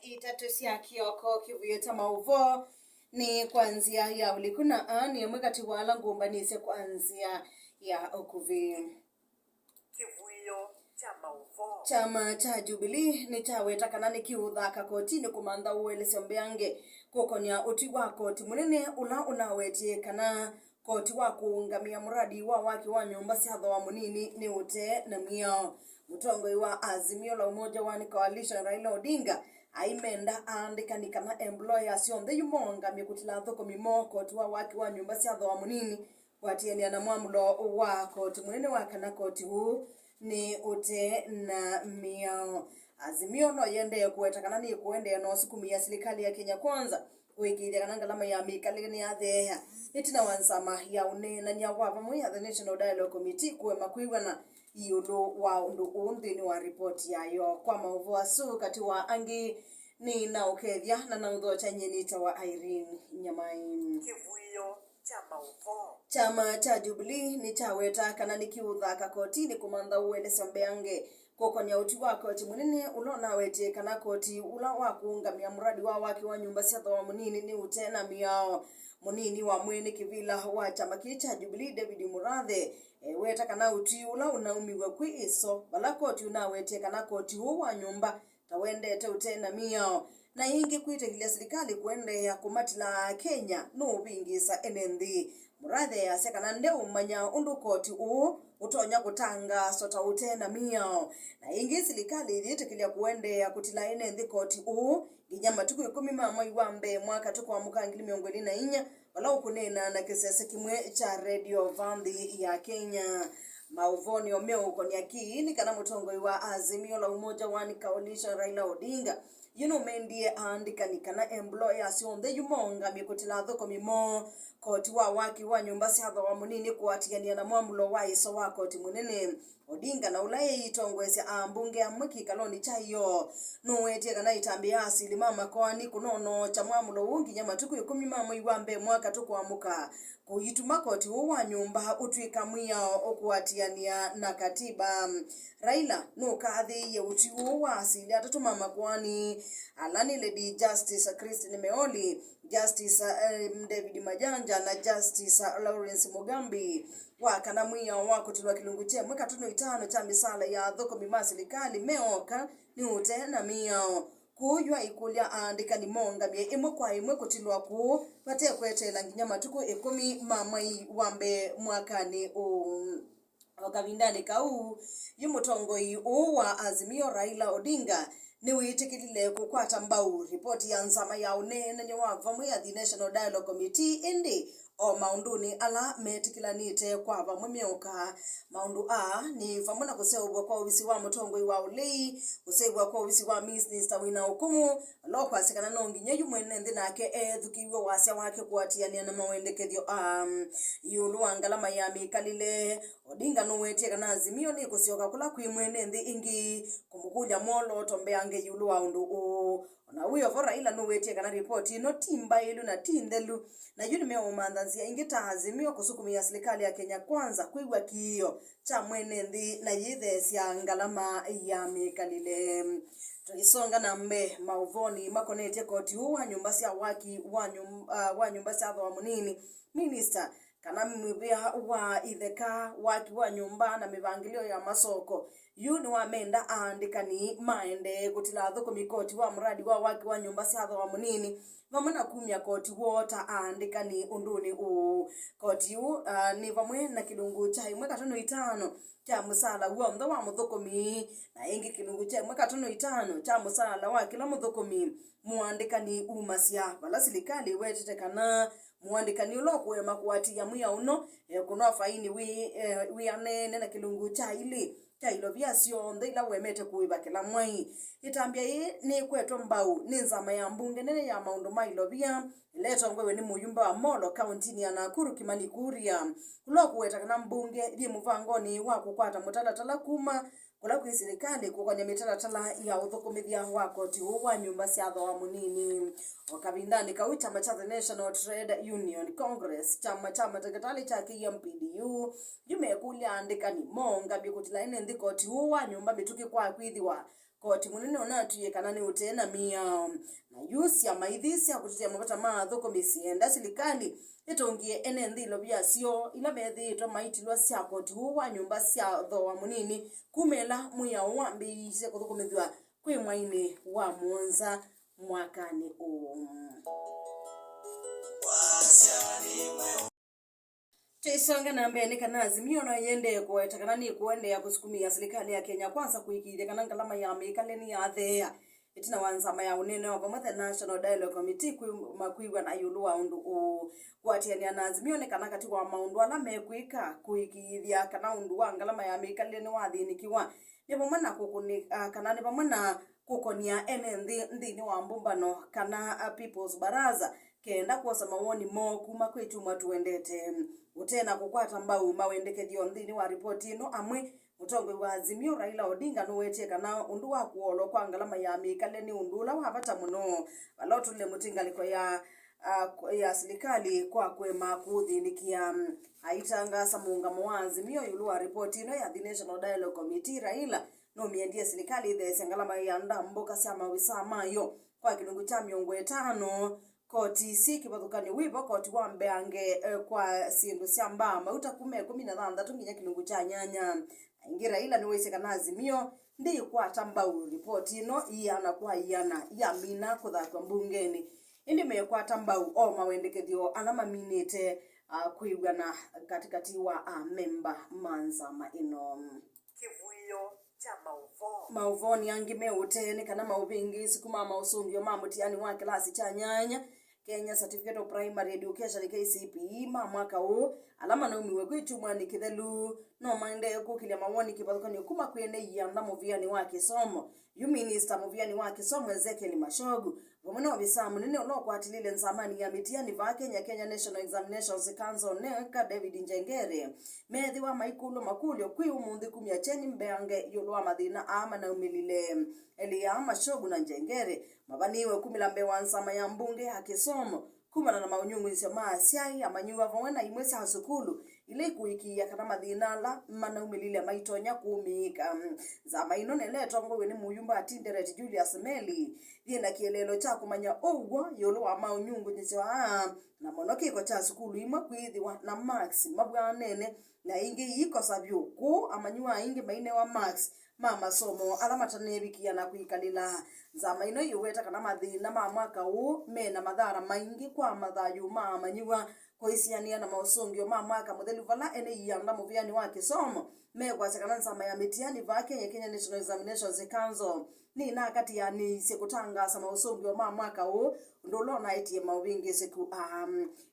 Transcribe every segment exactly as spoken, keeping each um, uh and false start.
Itatũ sya kĩoko, kĩvuĩo kya maũvoo nĩ kwa nzĩa ya ũliku, na aa nĩ amwe katĩ wa ala ngũmbanĩsye kwa nzĩa ya ũkuvĩ. Kĩvuĩo kya maũvoo. Kyama kya Jubilee nĩkyaweta kana nĩkĩũthaka kotinĩ kũmantha ũelesyo mbeange kũkonĩa ũtwi wa koti mũnene ũla ũnawetie kana koti wa kũũngamĩa mũradi wa waki wa nyũmba sya thooa mũnini nĩ ũte na mĩao. Mũtongoi wa Azimio la Umoja One Coalition, Raila Odinga, aimenda aandĩkani kana employers onthe yu moongamye kũtila athũkũmi moo koti wa waki wa nyũmba sya thooa mũnini kũatĩanĩa na mwamũlo wa koti mũnene wa kana koti ũũ nĩ ũte na mĩao. Azimio no yendee kũweta kana nĩkũendeea na ũsukumĩa silikalĩ ya Kenya Kwanza kũĩkĩĩthya kana ngalama ya mĩkalĩle nĩyatheea, ĩtina wa nzama ya ũneenany'a wa vamwe ya The National Dialogue Committee kũema kwĩw'ana ĩũlũ wa ũndũ ũũ nthĩnĩ wa ripoti yayo. Kwa maũvoo asu, katĩ wa angĩ, nĩnaũkethya na naũthokya nyie nĩtawa Irene Nyamai. Kĩvuĩo kya maũvoo. Kyama kya Jubilee nĩkyaweta kana nĩkĩũthaka kotinĩ kũmantha ũelesyo mbeange kũkonĩa ũtwi wa koti mũnene ũla ũnawetie kana koti ũla wa kũũngamĩa mũradi wa waki wa nyũmba sya thooa mũnini nĩ ũte na mĩao. Mũnini wa mwene kĩvĩla wa kyama kĩĩ kya Jubilee, David Mũrathe, eweta kana ũtwi ũla ũnaumiw'e kwĩ ĩso vala koti ũnawetie kana koti ũũ wa nyũmba ta wendete ũte na mĩao, na ĩngĩ kwĩtĩkĩlya silikalĩ kũendeea kũmatila Akenya nũũvĩngĩĩsa ene nthĩ. Mũrathe easya kana ndeũmanya ũndũ koti ũũ ũtonya kũtangaaswa ta ũte na mĩao. Na ĩngĩ, silikalĩ yĩtĩkĩlya kũendeea kũtila ene nthĩ koti ũũ nginya matukũ ĩkũmi ma mwei wa mbee mwaka tũkwamũka ngili mĩongo ĩlĩ na inya, vala ũkũneena na kĩsese kĩmwe kya redio va nthĩ ya Kenya. Maũvoo nĩ o meũkonĩa kĩĩ nĩ kana mũtongoi wa Azimio la Umoja One Coalition, Raila Odinga, yu nũmendie aandĩkani kana employers onthe yu moongamye kũtila athũkũmi moo koti wa waki wa nyũmba sya thooa mũnini kũatĩanĩa na mwamũlo wa ĩso wa koti mũnene. Odinga, na ũla eĩtongoesya ambunge amwe kĩkalonĩ kya ĩyoo, nũwetie kana ĩtambya ya asili ma makoani kũnonookya mwamũlo ũũ nginya matukũ ĩkũmi ma mwei wa mbee mwaka tũkwamũka, kũituma koti ũũ wa nyũmba ũtw'ĩka mwĩao ũkũatĩanĩa na katiba. Raila nũkathĩĩie ũtwi ũũ wa asili atatũ ma makoani, ala nĩ Lady Justice Christine Meoli, Justice, eh, David Majanja na Justice Lawrence Mugambi, wa kana mwĩao wa kũtilwa kĩlungu kya ĩmwe katono itano kya mĩsaala ya athũkũmi ma silikalĩ me oka nĩ ũte na mĩao. Kwoou yu aikũlya aandĩkani moongamye ĩmwe kwa ĩmwe kũtilwa kũũ vate kweteela nginya matukũ ĩkũmi ma mwei wa mbee mwakanĩ ũũ. O kavindanĩ kau, yu mũtongoi ũũ wa Azimio, Raila Odinga, nĩwĩtĩkĩlile kũkwata mbau ripoti ya nzama ya ũneenany'a wa vamwe ya The National Dialogue Committee, ĩndĩ o maũndũnĩ ala metĩkĩlanĩte kwa vamwe meũka. Maũndũ aa nĩ vamwe na kũseũvw'a kwa ovisi wa mũtongoi wa ũlei, kũseũvw'a kwa ovisi wa minista wĩna ũkũmũ, vala ũkwasya kana no nginya yu mwene nthĩ nake ethukĩĩw'e wasya wake kũatĩanĩa na mawendekethyo aa. Ĩũlũ wa ngalama ya mĩkalĩle, Odinga nũwetie kana Azimio nĩkũsyoka kũla kwĩ mwene nthĩ ĩngĩ kũmũkũlya mwolooto mbeange ĩũlũ wa ũndũ ũũ. O na wĩ o vo, Raila nũwetie kana ripoti ĩno ti mbaĩlu na ti nthelu, na yu nĩmeũmantha nzĩa ingĩ ta Azimio kũsukumĩa silikalĩ ya Kenya Kwanza kwĩw'a kĩĩo kya mwene nthĩ na yĩtheesya ngalama ya mĩkalĩle. Tũisonga na mbee maũvoonĩ makonetye koti ũũ wa nyũmba sya waki wa nyũm-, ah, wa nyũmba sya thooa mũnini, minista kana mũvĩa wa itheka, waki wa nyũmba na mĩvangĩlyo ya masoko, yu nĩwamenda aandĩkani maendee kũtila athũkũmi koti wa mũradi wa waki wa nyũmba sya thooa mũnini, vamwe na kumya koti woo ta aandĩkani ũndũnĩ ũũ. Koti ũũ, ah, nĩ vamwe na kĩlungu kya ĩmwe katono itano kya mũsaala w'onthe wa mũthũkũmi, na ĩngĩ kĩlungu kya ĩmwe katono itano kya mũsaala wa kĩla mũthũkũmi mũandĩkani umasya, vala silikalĩ ĩwetete kana mũandĩkani ũla ũkũema kũatĩĩa mwĩao ũno ekũnwa faini wĩ, eh, wĩanene na kĩlungu kya ilĩ kya ilovia syonthe ila ũemete kũĩva kĩla mwei. Ĩtambya yĩĩ nĩkwetwe mbau nĩ nzama ya mbunge nene ya maũndũ ma ilovia, ĩla ĩtongoew'e nĩ mũyumbe wa Molo kaũntinĩ ya Nakuru, Kimani Kuria, ũla ũkũweta kana mbunge yĩ mũvangonĩ wa kũkwata mũtalatala kuma kũla kwĩ silikalĩ kũkonĩa mĩtalatala ya ũthũkũmĩthya wa koti ũũ wa nyũmba sya thooa mũnini. O kavindanĩ kau, kyama kya The National Trade Union Congress, kyama kya matakĩtalĩ kya K M P D U, yu mekũlya aandĩkani moongamye kũtila ene nthĩ koti ũũ wa nyũmba mĩtũkĩ kwa kwĩthĩwa Koti mũnene ũnatwie kana nĩ ũtee na mĩao. Na yu syama ithi sya kũtetea mavata ma athũkũmi sienda silikalĩ ĩtũngĩe ene nthĩ ilovia syoo ila methĩĩtwe maitilwa sya koti ũũ wa nyũmba sya thooa mũnini kuma ĩla mwĩao wambĩĩisye kũthũkũmĩthw'a kwĩ mwainĩ wa mũonza mwakanĩ ũũ. Tũisonga na mbee, nĩ kana Azimio no yĩendee kũweta kana nĩkũendeea kũsukumĩa silikalĩ ya Kenya Kwanza kũĩkĩĩthya kana ngalama ya mĩkalĩle nĩyatheea ĩtina wa nzama ya ũnene wa vamwe, the National Dialogue Committee, kwĩ makwĩw'ana ĩũlũ wa ũndũ ũũ. Kũatĩanĩa na Azimio nĩ kana katĩ wa maũndũ ala mekwĩka kũĩkĩĩthya kana ũndũ wa ngalama ya mĩkalĩle nĩwathĩnĩkĩwa nĩ vamwe na kũkũnĩ-, ah, kana nĩ vamwe na kũkony'a ene nthĩ nthĩnĩ wa mbũmbano kana, ah, People's Baraza kenda kwosa mawoni moo kuma kwĩ kyumwa tũendete. Ũte na kũkwata mbau mawendekethyo nthĩnĩ wa ripoti ĩno amwe, mũtongoi wa Azimio Raila Odinga nũwetie kana ũndũ wa kũolwa kwa ngalama ya mĩkalĩle nĩ ũndũ ũla wa vata mũno vala ũtũlile mũting'aliko ya, ah, ya silikalĩ kwa kũema kũthĩnĩkĩa. Aitangaasa mũũngamo wa Azimio ĩũlũ wa ripoti ĩno ya The National Dialogue Committee, Raila nũmĩendie silikalĩ ĩtheesya ngalama ya ndambũka sya maovisaa mayo kwa kĩlungu kya mĩongo ĩtano. Koti syĩ kĩvathũkany'o wĩvo, koti wa mbeange, eh, kwa syĩndũ sya mbaa mauta kuma ĩkũmi na thanthatũ nginya kĩlungu kya nyanya. Na ĩngĩ Raila nĩwaisye kana Azimio ndĩkwata mbau ripoti ĩno iana kwa iana yamina kũthatw'a mbungenĩ. Ĩndĩ mekwata mbau o mawendekethyo ala maminĩte, ah, kwĩw'ana katĩkatĩ wa amemba ma nzama ĩno. Kĩvuĩo kya maũvoo. Maũvoonĩ angĩ me ũtee nĩ kana maũvĩngĩĩsi kuma maũsũngĩo ma mũtiani wa kĩlasi kya nyanya, Kenya Certificate of Primary Education, K C P E, ma mwaka ũũ, ala manaumiw'e kwĩ kyumwanĩ kĩthelu, no maendee kũkĩlya mawoni kĩvathũkany'o kuma kwĩ ene ianda mũvĩanĩ wa kĩsomo. Yu minista mũvĩanĩ wa kĩsomo Ezekiel Machogu vamwe na ovisaa mũnene ũla ũkwatĩlĩle nzamanĩ ya mĩtiani vaa Kenya, Kenya National Examinations Council, NEC, David Njengere, meethĩwa maikũlw'a makũlyo kwĩ ũmũnthĩ kumya kyeni mbeange ĩũlũ wa mathĩna aa manaumĩlile. Elĩ aa, Machogu na Njengere, mavanĩĩwe kumĩla mbee wa nzama ya mbunge ya kĩsomo kumana na maũnyungunyĩsyo ma asyai, amanyĩw'a vamwe na imwe sya sukulu ila ikũĩkĩĩa kana mathĩna ala manaumĩlile maitonya kũmĩĩka. Nzama ĩno nĩ ĩla ĩtongoew'e nĩ mũyumba wa Tinderet Julius Meli yĩ na kĩeleelo kya kũmanya ũw'o ĩũlũ wa maũnyungunyĩsyo aa, na mũno kĩko kya sukulu imwe kwĩthĩwa na marks mavw'anene na ingĩ iikosa vyũ. Kũu amanyĩw'a aingĩ mainewa marks ma masomo ala mataneevikĩa na kwĩkalĩla. Nzama ĩno yĩweta kana mathĩna ma mwaka ũũ me na mathara maingĩ kwa mathayũ ma amanyĩw'a kũisianĩa na maũsũngĩo ma mwaka mũthelu vala ene ianda mũvĩanĩ wa kĩsomo mekwasya kana nzama ya mĩtiani vaa Kenya, Kenya National Examinations Council, nĩnakatĩanĩisye kũtangaasa maũsũngĩo ma mwaka ũũ, ũndũ ũla ũnaetie maũvĩngĩĩsĩku aa.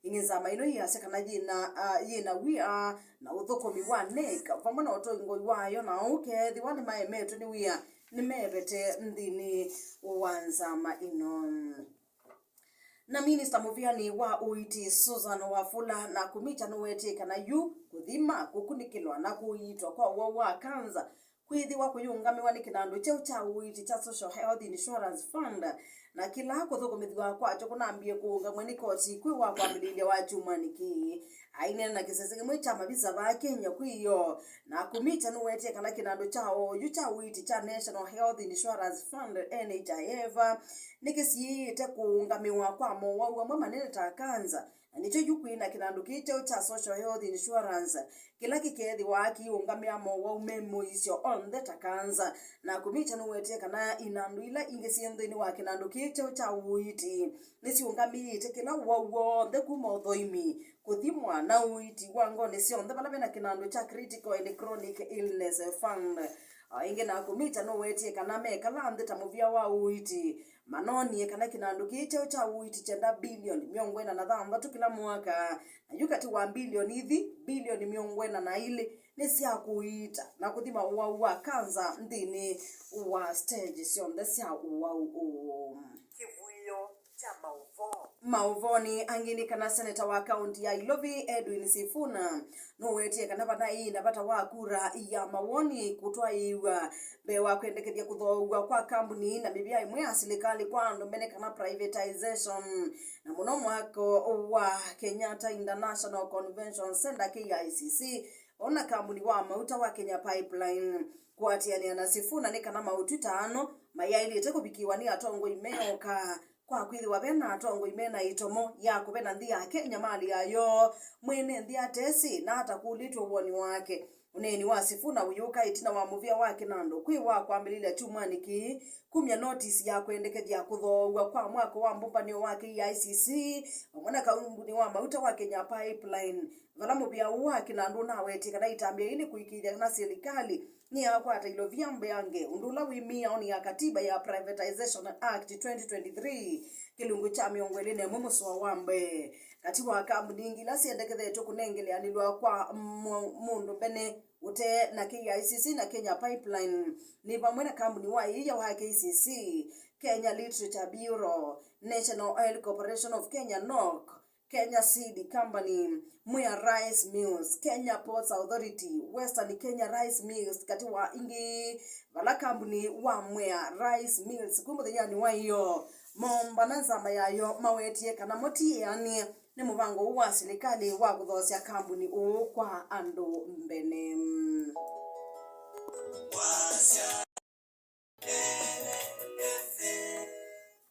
Ĩngĩ nzama ĩno yĩasya kana yĩna, ah, yĩna wia na ũthũkũmi wa NEC vamwe na ũtongoi wayo, na ũkeethĩwa nĩmaemetwe nĩ wia nĩmevete nthĩnĩ wa nzama ĩno. Na minista mũvĩanĩ wa ũiiti Susan Wafula Nakhumicha nũwetie kana yu kũthima, kũkunĩkĩlwa na kũiitwa kwa ũwau wa kanza kwĩthĩwa kũyĩũngamĩwa nĩ kĩnandũ kyeũ kya ũiiti kya Social Health Insurance Fund, na kĩla kũthũkũmĩthw'a kwakyo kũnambie kũũngamw'a nĩ koti kwĩ wa kwambĩlĩlya wa kyumwanĩ kĩĩ. Aineena na kĩsese kĩmwe kya mavisa vaa Kenya kwĩ ĩoo, Nakhumicha nũwetie kana kĩnandũ kya oyu kya ũiiti kya National Health Insurance Fund, N H I F, nĩkĩsiĩĩte kũũngamĩwa kwa mowau amwe manene ta kanza, na nĩkyo yu kwĩ na kĩnandũ kĩĩ kyeũ kya Social Health Insurance, kĩla kĩkeethĩwa kĩiũngamĩa mowau me mũisyo onthe ta kanza. Nakhumicha nũwetie kana inandũ ila ingĩ syĩ nthĩnĩ wa kĩnandũ kĩĩ kyeũ kya ũiiti nĩsiũngamĩĩte kĩla ũwau w'onthe kuma ũthũimi, kũthimwa, na ũiiti wa ngonĩ syonthe vala vena kĩnandũ kya Critical and Chronic Illness Fund. O ĩngĩ, Nakhumicha nũwetie kana mekala nthĩ ta mũvĩa wa ũiiti, manonie kana kĩnandũ kĩĩ kyeũ kya ũiiti kyenda bilioni mĩongo ĩna na thanthatũ kĩla mwaka, na yu katĩ wa bilioni ithi, bilioni mĩongo ĩna na ilĩ nĩ sya kũiita na kũthima ũwau wa kanza nthĩnĩ wa stage syonthe sya ũwau ũũ. Kĩvuĩo kya maũvoo. Maũvoonĩ angĩ nĩ kana seneta wa kaũnti ya Ilovi, Edwin Sifuna, nũwetie kana vanaĩ na vata wa kura ya mawoni kũtwaĩĩw'a mbee wa kwendekethya kũthoow'a kwa kambuni na mĩvĩa ĩmwe ya silikalĩ kwa andũ mene kana privatization, na mũno mwako wa Kenyatta International Convention Center, K I C C, ona kambuni wa mauta wa Kenya Pipeline. Kũatĩanĩa na Sifuna nĩ kana maũtwi ta ano mayaĩlĩte kũvikĩĩwa nĩ atongoi meoka. Kwa kwĩthĩwa ve na atongoi me na ĩtomo ya kũvena nthĩ ya Kenya malĩ yayo, mwene nthĩ atesĩ na atakũlĩtw'e woni wake. Ũneeni wa Sifuna ũyũka ĩtina wa mũvĩa wa kĩnandũ kwĩ wa kwambĩlĩlya kyumwanĩ kĩĩ kumya notisi ya kwendekethya kũthoow'a kwa mwako wa mbũmbanĩo wa K I C C vamwe na kambuni wa mauta wa Kenya Pipeline, vala mũvĩa ũũ wa kĩnandũ ũnawetie kana itambya yĩĩ nĩ kũĩkĩĩthya kana silikalĩ nĩyakwata ilovia mbeange, ũndũ ũla wĩ mĩaonĩ ya katiba ya Privatization Act twenty twenty-three, kĩlungu kya mĩongo ĩlĩ na ĩmwe mũsoa wa mbee. Katĩ wa kambuni ingĩ ila syendekethetwe kũnengeleanĩlwa kwa mũ- mũndũ mbene ũte na K I C C na Kenya Pipeline nĩ vamwe na kambuni wa ĩia wa K C C, Kenya Literature Bureau, National Oil Corporation of Kenya, NOC, Kenya Seed Company, Mwea Rice Mills, Kenya Ports Authority, Western Kenya Rice Mills, katĩ wa ingĩ, vala kambuni wa Mwea Rice Mills kwĩ mũthenyanĩ wa ĩyoo moombana nzama yayo mawetie kana mo ti eanĩe nĩ mũvango ũũ wa silikalĩ wa kũthoosya kambuni ũũ kwa andũ mbene.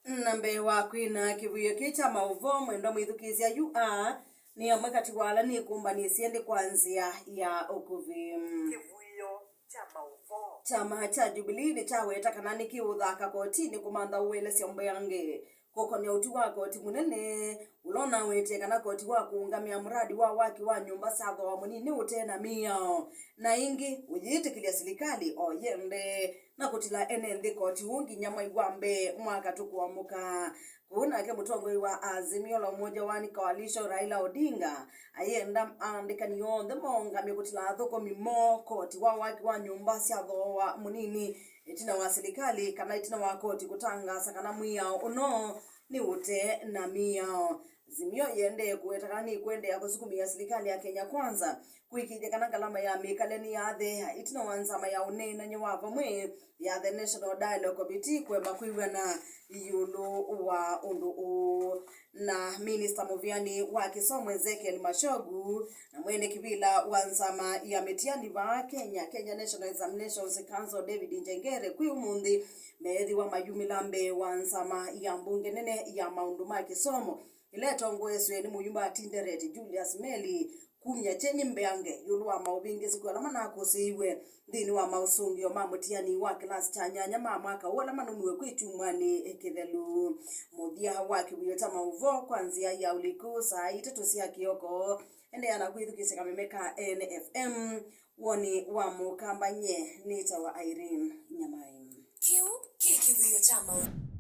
Na mbee wa kwina kĩvuio kĩĩ kya maũvoo, mwendwa mwĩthukĩĩsya, yu aa nĩ amwe katĩ wa ala nĩkũmbanĩsye nthĩ kwa nzĩa ya ũkuvĩ. Kĩvuio kya maũvoo. Kyama kya Jubilee nĩkyaweta kana nĩkĩũthaka kotinĩ kũmantha ũelesyo mbeange kũkonĩa ũtwi wa koti mũnene, ũla ũnawetie kana koti wa kũũngamĩa mũradi wa waki wa nyũmba sya thooa mũnini ũte na mĩao, na ĩngĩ ũyĩtĩkĩlya silikalĩ o yende na kũtila ene nthĩ koti ũũ nginya mwai wa mbee mwaka tũkũamũka. Kũu nake mũtongoi wa Azimio la Umoja One Coalition, Raila Odinga, ayenda aandĩkani onthe maũngamye kũtila athũkũmi moo koti wa waki wa nyũmba sya thooa mũnini ĩtina wa silikalĩ kana ĩtina wa koti kũtangaasa kana mwĩao ũno nĩ ũte na mĩao. Azimio yĩendee kũweta kana nĩkwendea kũsukumĩa silikalĩ ya Kenya Kwanza kũĩkĩĩthya kana ngalama ya mĩkalĩle nĩyatheea ĩtina wa nzama ya ũneenany'a wa vamwe ya The National Dialogue Committee kũema kwĩw'ana ĩũlũ wa ũndũ ũũ. Na minista mũvĩanĩ wa kĩsomo Ezekiel Machogu na mwene kĩvĩla wa nzama ya mĩtiani vaa Kenya, Kenya National Examinations Council, David Njengere, kwĩ ũmũnthĩ meethĩwa mayumĩla mbee wa nzama ya mbunge nene ya maũndũ ma kĩsomo, ĩla ĩtongoesw'e nĩ mũyumba wa Tinderet, Julius Meli, kumya kyeni mbeange ĩũlũ wa maũvĩngĩsĩku ala manakũsĩĩiwe nthĩnĩ wa maũsũngĩo ma mũtiani wa kĩlasi kya nyanya ma mwaka ũũ ala manũmiwe kwĩ kyumwanĩ kĩthelu. Mũthya wa kĩvuio kya maũvoo kwa nzĩa ya ũliku saa itatũ sya kĩoko. Endeea na kwĩthukĩĩsya kameme ka N F M, woni wa mũkamba. Nye nĩtawa Irene Nyamai. Kĩu kĩ kĩvuio kya maũvoo.